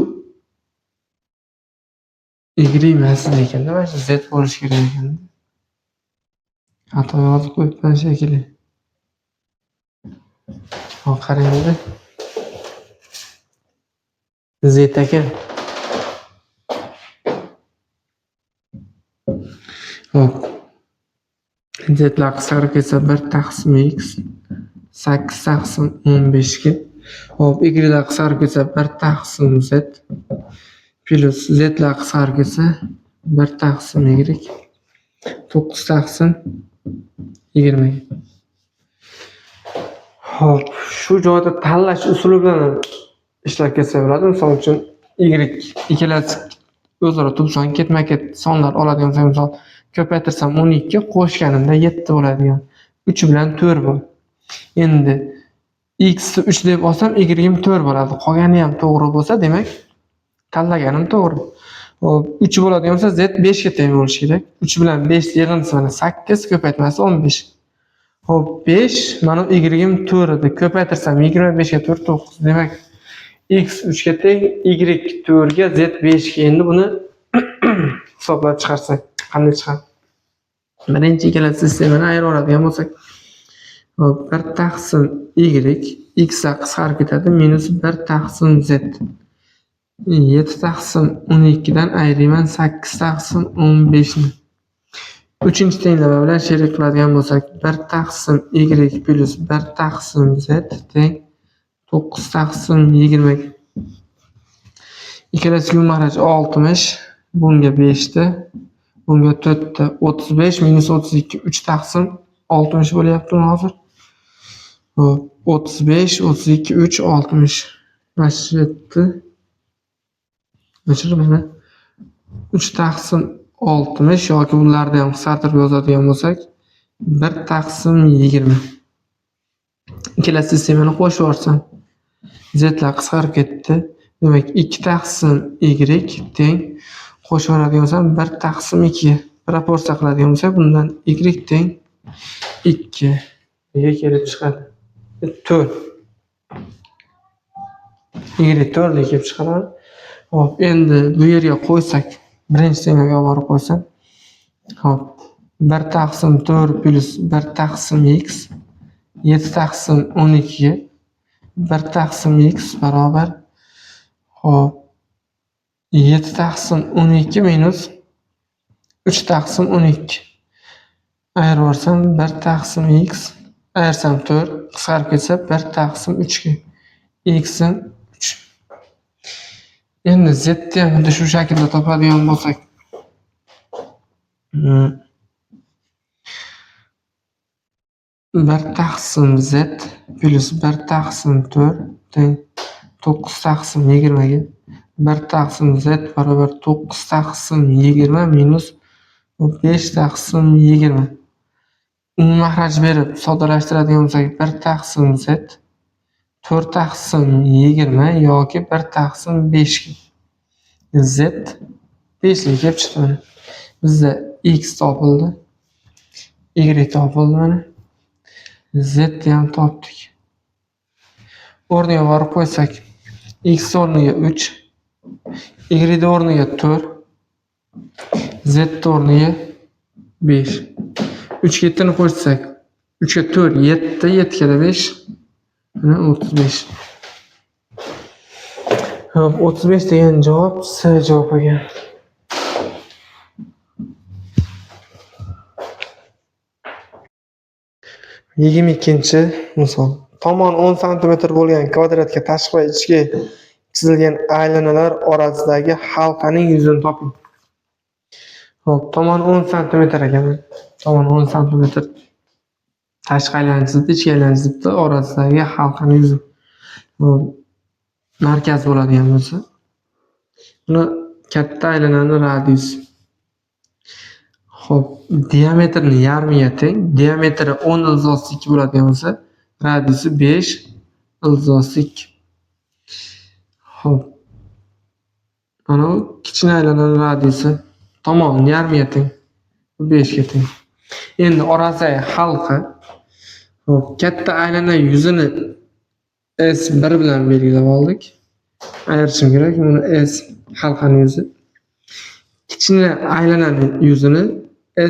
y emas ekanda, mana shu z bo'lishi kerak ekanda. Xato yozib qo'yibman shekilli. Hop, qarangda. Z ekan. Hop. Zlar qisqarib ketsa 1 taqsim x 8 taqsim 15 ga. Hop, y lar qisqarib ketsa 1 taqsim z plus z lar qisqarib ketsa 1 taqsim y 9 taqsim 20. Hop, shu joyda tanlash usuli bilan ishlab ketsa bo'ladi. Misol uchun y ikkalasi o'zaro tub son ketma-ket sonlar oladigan bo'lsak, misol ko'paytirsam 12, qo'shganimda 7 bo'ladigan. 3 bilan 4 bor. Endi x ni 3 deb olsam, y im 4 bo'ladi. Qolgani ham to'g'ri bo'lsa, demak tanlaganim to'g'ri. Hop, 3 bo'ladigan bo'lsa, z 5 ga teng bo'lishi kerak. 3 bilan 5 yig'indisi mana 8, ko'paytmasi 15. Hop, 5 mana y im 4 edi. Ko'paytirsam 25 ga 4 9. Demak, x 3 ga teng, y 4 ga, z 5 ga. Endi buni hisoblab chiqarsak qanday chiqadi? Birinchi ikkala sistemani ayirib oladigan bo'lsak, hop, 1 taqsim y x qisqarib ketadi, minus 1 taqsim z. 7 taqsim 12 dan ayirayman 8 taqsim 15 ni. Uchinchi tenglama bilan sherik qiladigan bo'lsak, 1 taqsim y plus 1 taqsim z teng 9 taqsim 20. Ikkalasiga mahraj 60, bunga 5 ta, bunga 4 ta, 35 minus 32 3 taqsim 60 bo'lyapti hozir. Hop, 35 32 3 60. Mana shu yerda o'chirib mana 3 taqsim 60 yoki bularni ham qisqartirib yozadigan bo'lsak 1 taqsim 20. Ikkala sistemani qo'shib yuborsam zlar qisqarib ketdi. Demak 2 taqsim y teng qo'shib yuboradigan bo'lsam 1 taqsim 2 proporsiya qiladigan bo'lsak bundan y teng 2 nega kelib chiqadi? 4. Y 4 deb kelib chiqadi. Xo'p, endi bu yerga qo'ysak, birinchi tenglikka olib borib qo'ysam, xo'p, 1 taqsim 4 plus 1 taqsim x 7 taqsim 12 1 taqsim x barobar xo'p 7 taqsim 12 minus 3 taqsim 12. Ayirib yuborsam 1 taqsim x ayirsam 4 qisqarib ketsa 1 taqsim 3 ga x 3. Endi z ni ham xuddi shu shaklda topadigan bo'lsak, 1 taqsim z plus 1 taqsim 4 teng 9 taqsim 20 ga 1 taqsim z barobar 9 taqsim 20 minus 5 taqsim 20. Umumiy mahraj berib soddalashtiradigan bo'lsak 1 taqsim z 4 taqsim 20 yoki 1 taqsim 5 ga z 5 ga kelib chiqdi mana. Bizda x topildi, y topildi mana. Z ni ham topdik. O'rniga borib qo'ysak, x o'rniga 3, y o'rniga 4, z o'rniga 5. 3 ga 7 ni qo'shsak, 3 ga 4 7, 7 ga 5, mana 35. Xo'p, 35 degan javob C javob ekan. Yigirma ikkinchi misol. Tomoni 10 sm bo'lgan kvadratga tashqi va ichki chizilgan aylanalar orasidagi halqaning yuzini toping. Xo'p, tomoni 10 sm ekan. Tomoni 10 sm. Tashqi aylana chizibdi, ichki aylana chizibdi, orasidagi halqaning yuzi. Xo'p, markaz bo'ladigan bo'lsa, buni katta aylanani radiusi. Xo'p, diametrini yarmiga teng. Diametri 10 ildiz 2 bo'ladigan bo'lsa, radiusi 5 ildiz 2. Xo'p. Mana bu kichkina aylanani radiusi tomoni yarmiga teng. Bu 5 ga teng. Endi orasidagi halqa, xo'p, katta aylana yuzini S1 bilan belgilab oldik. Ayirishim kerak. Buni S halqaning yuzi. Kichkina aylanani yuzini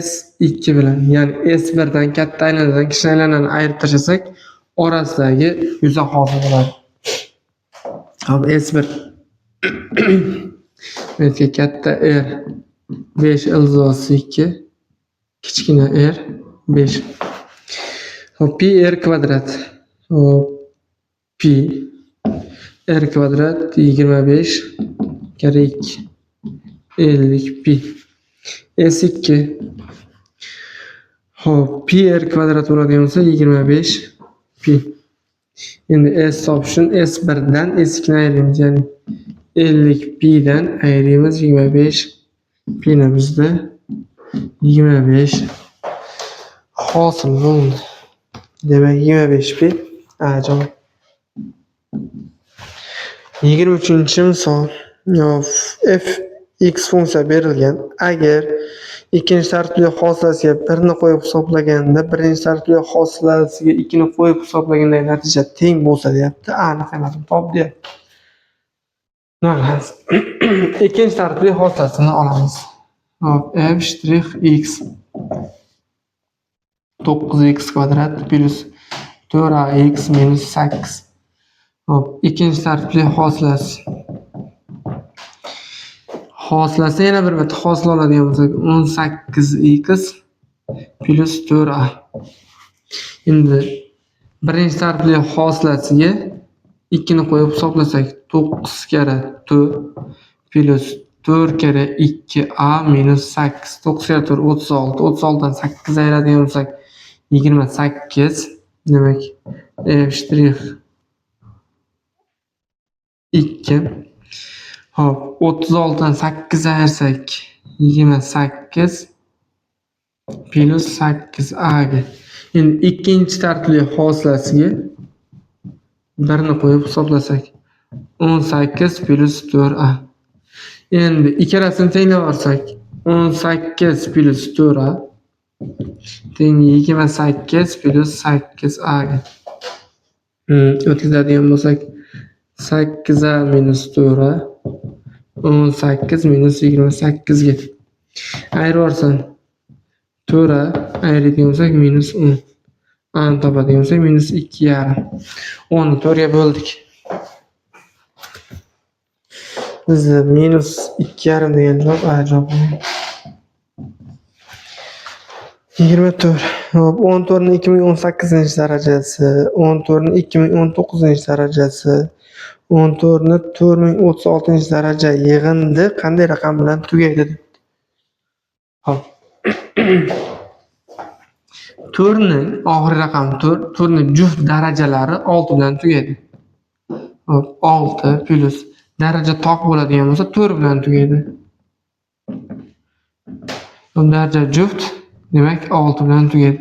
S2 bilan, ya'ni S1 dan katta aylanadan kichkina aylanani ayirib tashlasak, orasidagi yuza hosil bo'ladi. Xo'p, S1 bu yerga katta R 5 ildiz 2, kichkina R 5. Xo'p, pi r kvadrat. Xo'p, pi r kvadrat 25 karra 2 50 pi. S2. Xo'p, pi r kvadrat bo'ladigan bo'lsa 25 pi. Endi S topish uchun S1 dan S2 ni ayiramiz, ya'ni 50 pi dan ayiramiz 25 pi ni bizda 25 hosil bo'ldi. Demak 25 pi A javob. 23-misol. F x funksiya berilgan. Agar ikkinchi tartibli hosilasiga 1 ni qo'yib hisoblaganda, birinchi tartibli hosilasiga 2 ni qo'yib hisoblaganda natija teng bo'lsa deyapti. A ni qiymatini top deyapti. Nima qilamiz? Ikkinchi tartibli hosilasini olamiz. Hop, f shtrix x 9x kvadrat plus 4ax minus 8. Hop, ikkinchi tartibli hosilasi. Hosilasi yana bir marta hosil oladigan bo'lsak 18x plus 4a. Endi birinchi tartibli hosilasiga 2 ni qo'yib hisoblasak 9 karra 4 plus 4 karra 2a minus 8. 9 karra 4 36. 36 dan 8 ayiradigan bo'lsak 28. Demak f shtrix 2. Xo'p, 36 dan 8 ayirsak 28 plus 8a ga. Endi ikkinchi tartibli hosilasiga 1 ni qo'yib hisoblasak 18 plus 4a. Endi ikkalasini tenglab olsak 18 plus 4a teng 28 plus 8a ga. O'tkazadigan bo'lsak 8a minus 4a 18 minus 28 ga. Ayirib yuborsam 4a ayiradigan bo'lsak minus 10. A ni topadigan bo'lsak minus 2,5. 10 ni 4 ga bo'ldik. Bizda minus 2,5 degan javob A javobi. 24. Hop, 14 ni 2018 darajasi, 14 ni 2019 darajasi, 14 ni 4036 daraja yig'indi qanday raqam bilan tugaydi debdi. Hop. 4 ning oxirgi raqami 4, 4 ning juft darajalari 6 bilan tugaydi. Hop, 6 plus daraja toq bo'ladigan bo'lsa 4 bilan tugaydi. Hop, daraja juft demak 6 bilan tugaydi.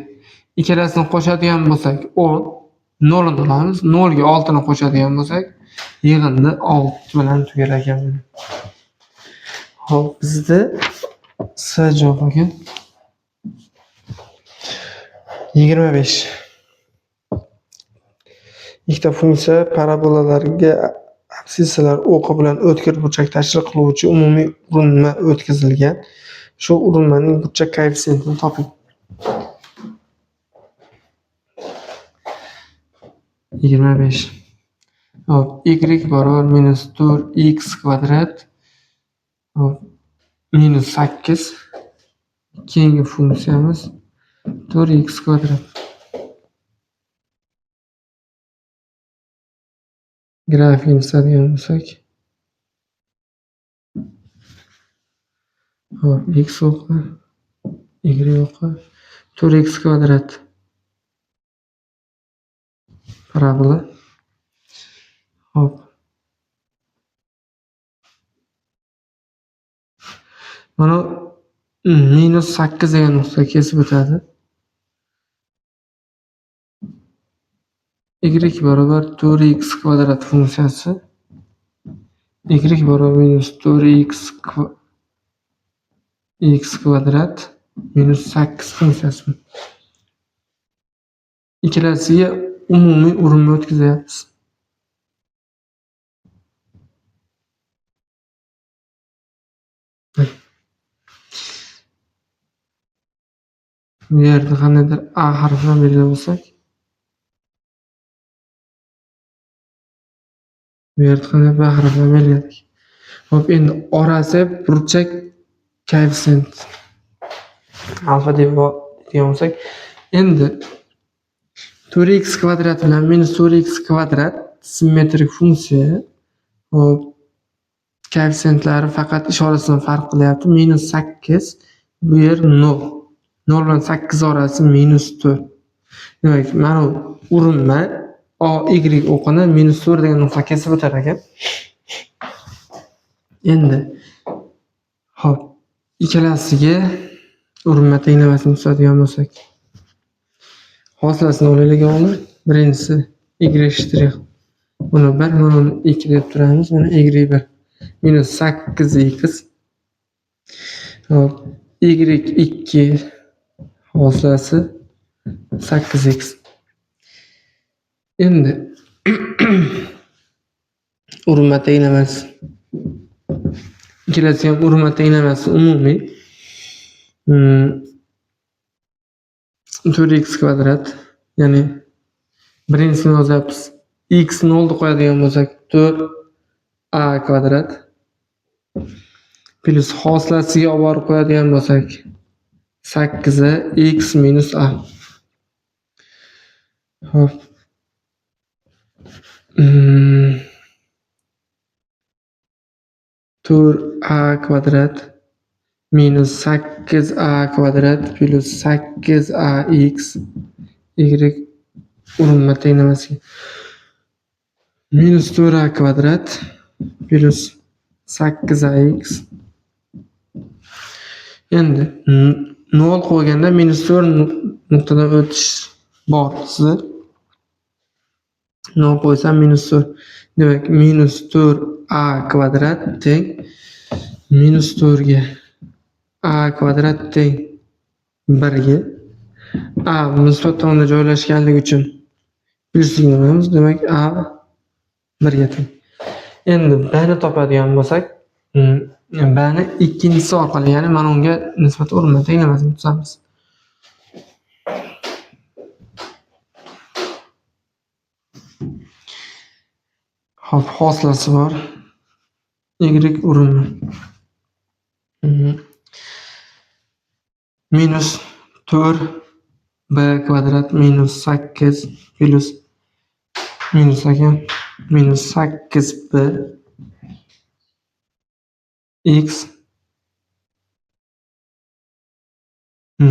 Ikkalasini qo'shadigan bo'lsak 10, 0 ni olamiz. 0 ga 6 ni qo'shadigan bo'lsak yig'indi 6 bilan tugar ekan. Hop, bizda S javob ekan. 25. Ikkita funksiya parabolalarga absissalar o'qi bilan o'tkir burchak tashkil qiluvchi umumiy urinma o'tkazilgan. Shu urinmaning burchak koeffitsiyentini toping. 25. Hop, y barobar minus 4x kvadrat. Hop, minus 8. Keyingi funksiyamiz 4x kvadrat. Grafikni chizadigan bo'lsak, hop, x o'qi, y o'qi, 4x kvadrat parabola. Hop. Mana minus 8 degan nuqta kesib o'tadi. Y barobar 4x kvadrat funksiyasi y barobar minus 4x x kvadrat minus 8 funksiyasi. Ikkalasiga umumiy urinma o'tkazyapmiz. Bu yerda qandaydir A harfi bilan belgilab olsak, bu yerda qanday B harfi bilan belgiladik. Hop, endi orasi burchak koeffitsient alfa deb degan bo'lsak, endi 4x kvadrat bilan minus 4x kvadrat simmetrik funksiya. Hop, koeffitsientlari faqat ishorasidan farq qilyapti. Minus 8, bu yer 0. 0 bilan 8 orasi minus 4. Demak, mana bu urinma A, Y o'qini minus 4 degan nuqta kesib o'tar ekan. Endi hop, ikkalasiga urinma tenglamasini tuzadigan bo'lsak, hosilasini olaylik oldin. Birinchisi y shtrix. Buni 1, mana buni 2 deb turamiz. Mana y 1 minus 8x. Hop, y 2 hosilasi 8x. Endi urinma tenglamasi. Ikkalasi ham urinma tenglamasi umumiy. 4x kvadrat, ya'ni birinchisini yozyapmiz. X 0 ni qo'yadigan bo'lsak 4a kvadrat plus hosilasiga olib borib qo'yadigan bo'lsak 8 x minus a. Hop. 4a kvadrat minus 8a kvadrat plus 8ax y urinma tenglamasi minus 4a kvadrat plus 8ax Endi 0 qo'yganda -4 nuqtadan o'tish bor sizlar. 0 qo'ysam -4. Demak, -4 a kvadrat teng -4 ga. A kvadrat teng 1 ga. A musbat tomonda joylashganligi uchun plyusligini olamiz. Demak, a 1 ga teng. Endi b ni topadigan bo'lsak, b ni ikkinchisi orqali, ya'ni mana unga nisbatan o'rinma tenglamasini tuzamiz. Xo'p, hosilasi bor. Y urinma. -4 b kvadrat -8 plyus minus ekan -8 b x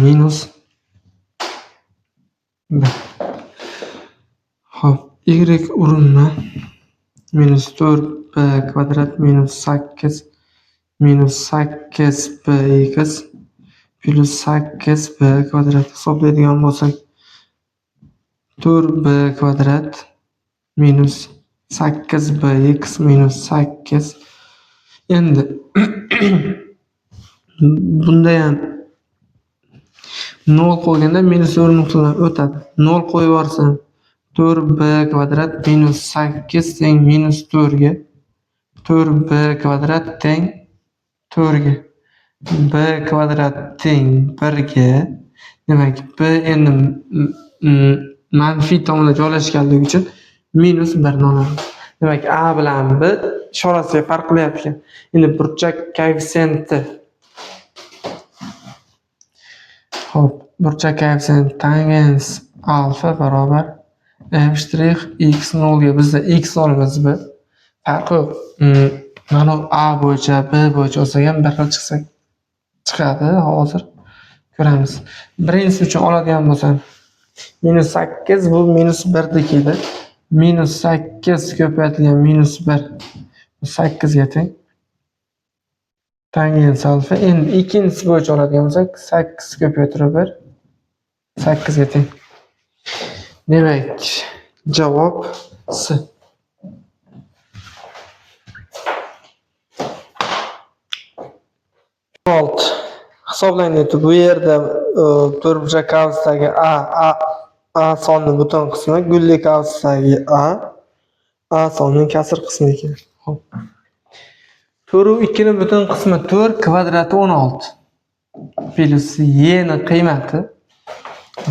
minus b. Xo'p, y urinma -4 b kvadrat -8 -8 b x plyus 8 b kvadrat. Hisoblaydigan bo'lsak, 4 b kvadrat -8 b x -8. Endi bunda ham 0 qo'yganda -4 nuqtadan o'tadi. 0 qo'yib yuborsam 4 b kvadrat -8 teng -4 ga. 4 b kvadrat teng 4 ga. B kvadrat teng 1 ga. Demak, b endi manfiy tomonda joylashganligi uchun -1 ni olamiz. Demak, a bilan b ishorasiga farq qilyapti ekan. Endi burchak koeffitsiyenti. Xo'p, burchak koeffitsiyenti tangens alfa barobar f shtrix x 0 ga. Bizda x olamiz b. Farqi yo'q. Mana a bo'yicha, b bo'yicha olsak ham bir xil chiqsa chiqadi. Hozir ko'ramiz. Birinchisi uchun oladigan bo'lsam -8 bu -1 dek edi. -8 ko'paytirilgan -1 8 ga teng. Tangens alfa. Endi ikkinchisi bo'yicha oladigan bo'lsak 8 ko'paytirib 1 8 ga teng. Demak, javob C. 6. Hisoblang deyapti. Bu yerda to'rtburchak qavsdagi a sonining butun qismi, gulli qavsdagi a sonining kasr qismi ekan. Xo'p. 4 2 ning butun qismi 4 kvadrati 16 plyus y ni qiymati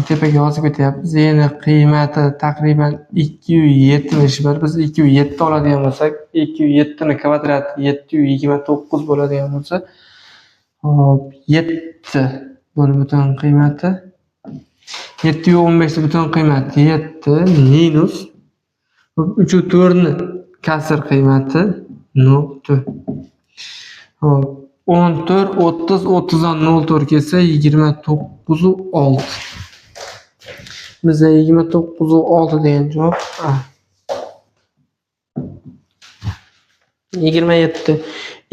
tepaga yozib ketyapmiz. Y ni qiymati taqriban 271. Biz 207 oladigan bo'lsak, 207 ni kvadrati 729 bo'ladigan bo'lsa, hop, 7 buni butun qiymati 715 ni butun qiymati 7 minus 3 4 ni kasr qiymati 0,4. Hop, 14 30 30 dan 0,4 kelsa 29,6. Bizda 29,6 degan javob A. 27.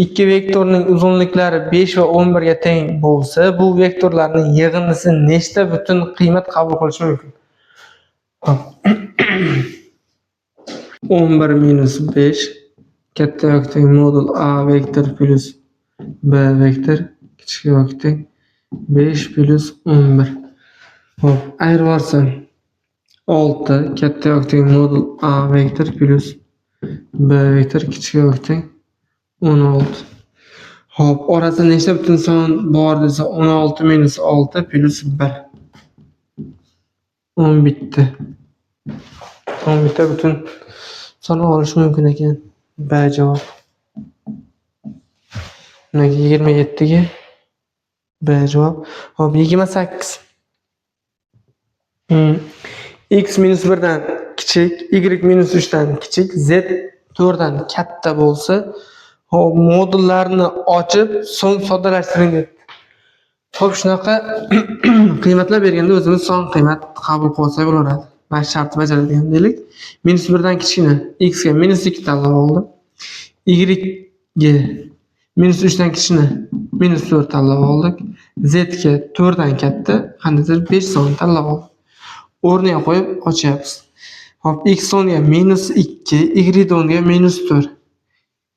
Ikki vektorning uzunliklari 5 va 11 ga teng bo'lsa, bu vektorlarning yig'indisi nechta butun qiymat qabul qilishi mumkin? Hop. 11 minus 5 katta yoki teng modul A vektor plyus B vektor kichik yoki teng 5 plyus 11. Hop, ayirib yuborsam 6 katta yoki teng modul A vektor plyus B vektor kichik yoki teng 16. Hop, orasida nechta butun son bor desa 16 minus 6 plyus 1. 11. 11 butun son olish mumkin ekan. B javob. Demak, 27 ga B javob. Hop, 28. X minus 1 dan kichik, Y minus 3 dan kichik, Z 4 dan katta bo'lsa, hop, modullarni ochib, so'ng soddalashtiring debdi. Hop, shunaqa qiymatlar berganda o'zimiz son qiymat qabul qilsak bo'laveradi. Mana shartni bajaradigan deylik. Minus 1 dan kichkina X ga minus 2 tanlab oldim. Y ga minus 3 dan kichkina minus 4 tanlab oldik. Z ga 4 dan katta qandaydir 5 sonni tanlab oldim. O'rniga qo'yib ochyapmiz. Hop, x o'rniga -2, y o'rniga -4.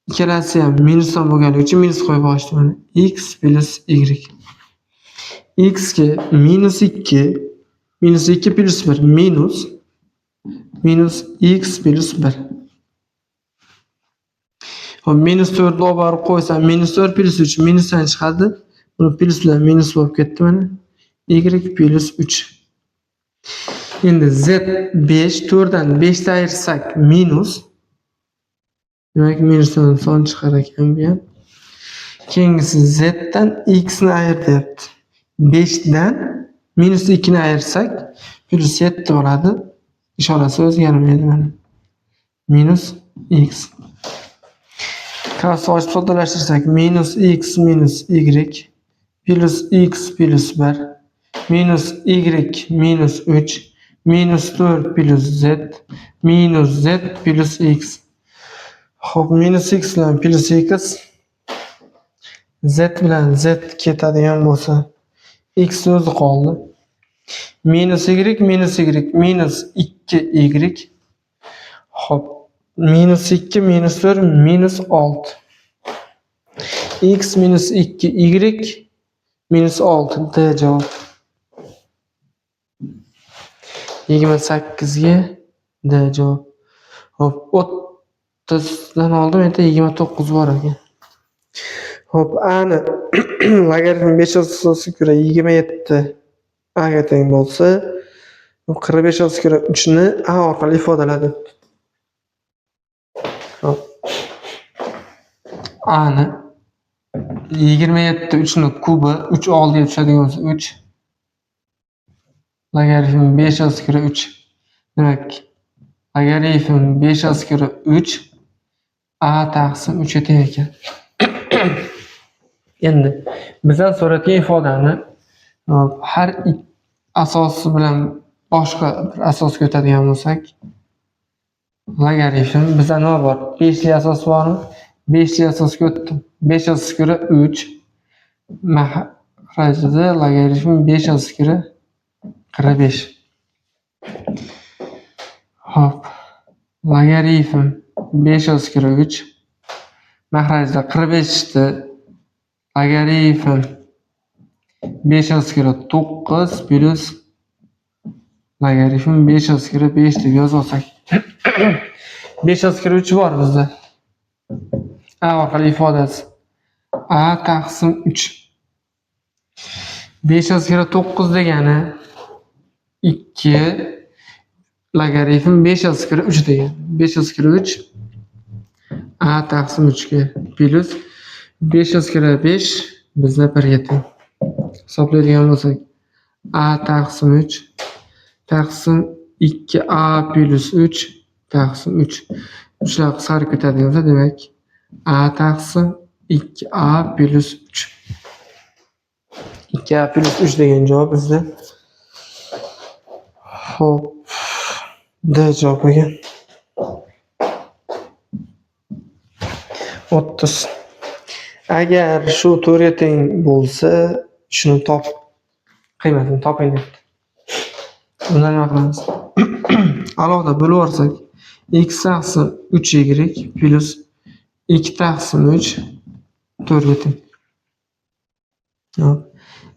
Ikkalasi ham minusdan bo'lganligi uchun minus qo'yib ochdim. Mana x plus y. X ga -2, -2 plus 1 minus x plus 1. Hop, -4 ni olib borib qo'ysam, -4 plus 3 minusdan chiqadi. Buni plus bilan minus bo'lib ketdi mana. Y plus 3. Endi z 5, 4 dan 5 ni ayirsak minus. Demak, minusdan son chiqar ekan bu ham. Keyingisi z dan x ni ayir deyapti. 5 dan -2 ni ayirsak plus 7 bo'ladi. Ishorasi o'zgarmaydi mana. Minus x. Qavs ochib soddalashtirsak minus x minus y plus x plus 1 minus y minus 3 minus 4 plus z minus z plus x. Xo'p, minus x bilan plus x, z bilan z ketadigan bo'lsa x o'zi qoldi. Minus y minus y minus 2y. Xo'p, minus 2 minus 4 minus 6. X minus 2y minus 6 D javob. 28 ga D javob. Xo'p, 30 dan oldim, endi 29 bor ekan. Xo'p, A ni logaritm 5 asosiga ko'ra 27 A ga teng bo'lsa, 45 asosiga ko'ra 3 ni A orqali ifodaladi. Xo'p. A ni 27 3 ni kubi 3 oldiga tushadigan bo'lsa 3 logaritm 5 asosiga ko'ra 3. Demak, logaritm 5 asosiga ko'ra 3 A taqsim 3 ga teng ekan. Endi bizdan so'rayotgan ifodani har asosi bilan boshqa bir asosga o'tadigan bo'lsak, logaritm bizda nima bor? 5 lik asos bormi? 5 lik asosga o'tdim. 5 asosiga ko'ra 3 mahrajida logaritm 5 asosiga ko'ra 45. Xo'p, logaritm 5 asosiga ko'ra 3 mahrajida 45 ni logaritm 5 asosiga ko'ra 9 plus logaritm 5 asosiga ko'ra 5 deb yozib olsak. 5 asosiga ko'ra 3 bor bizda. A orqali ifodasi. A taqsim 3. 5 asosiga ko'ra 9 degani 2 logaritm 5 asosiga ko'ra 3 degani. 5 asosiga ko'ra 3 A taqsim 3 ga plus 5 asosiga ko'ra 5 bizda 1 ga teng. Hisoblaydigan bo'lsak A taqsim 3 taqsim 2A plus 3 taqsim 3. 3lar qisqarib ketadigan bo'lsa, demak A taqsim 2A plus 3. 2A plus 3 degan javob bizda. Xo'p, D javob ekan. 30. Agar shu 4 ga teng bo'lsa, shuni top, qiymatini toping debdi. Bunda nima qilamiz? Alohida bo'lib yuborsak, x taqsim 3y plus 2 taqsim 3 4 ga teng. Hop.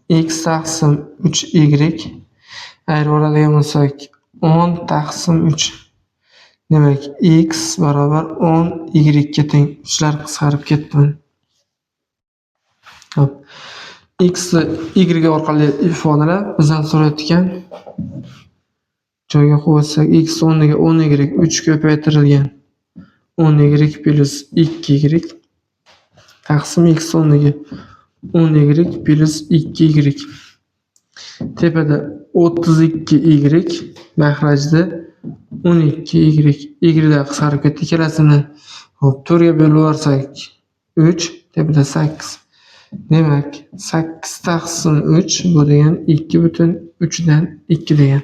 X taqsim 3y ayirib oladigan bo'lsak 10 taqsim 3. Demak, x barobar 10 y ga teng. 3lar qisqarib ketdi. Hop. X ni y orqali ifodalab bizdan so'rayotgan joyga qo'ysak x o'rniga 10 y 3 ko'paytirilgan 10 y plus 2 y taqsim x o'rniga 10 y plus 2 y. Tepada 32 y mahrajda 12 y. Y qisqarib ketdi ikkalasini. Hop, 4 ga bo'lib yuborsak 3, tepada 8. Demak, 8 taqsim 3 bu degan 2,3 dan 2 degan.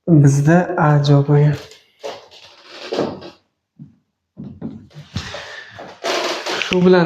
Bizda A javob bo'lgan. Shu bilan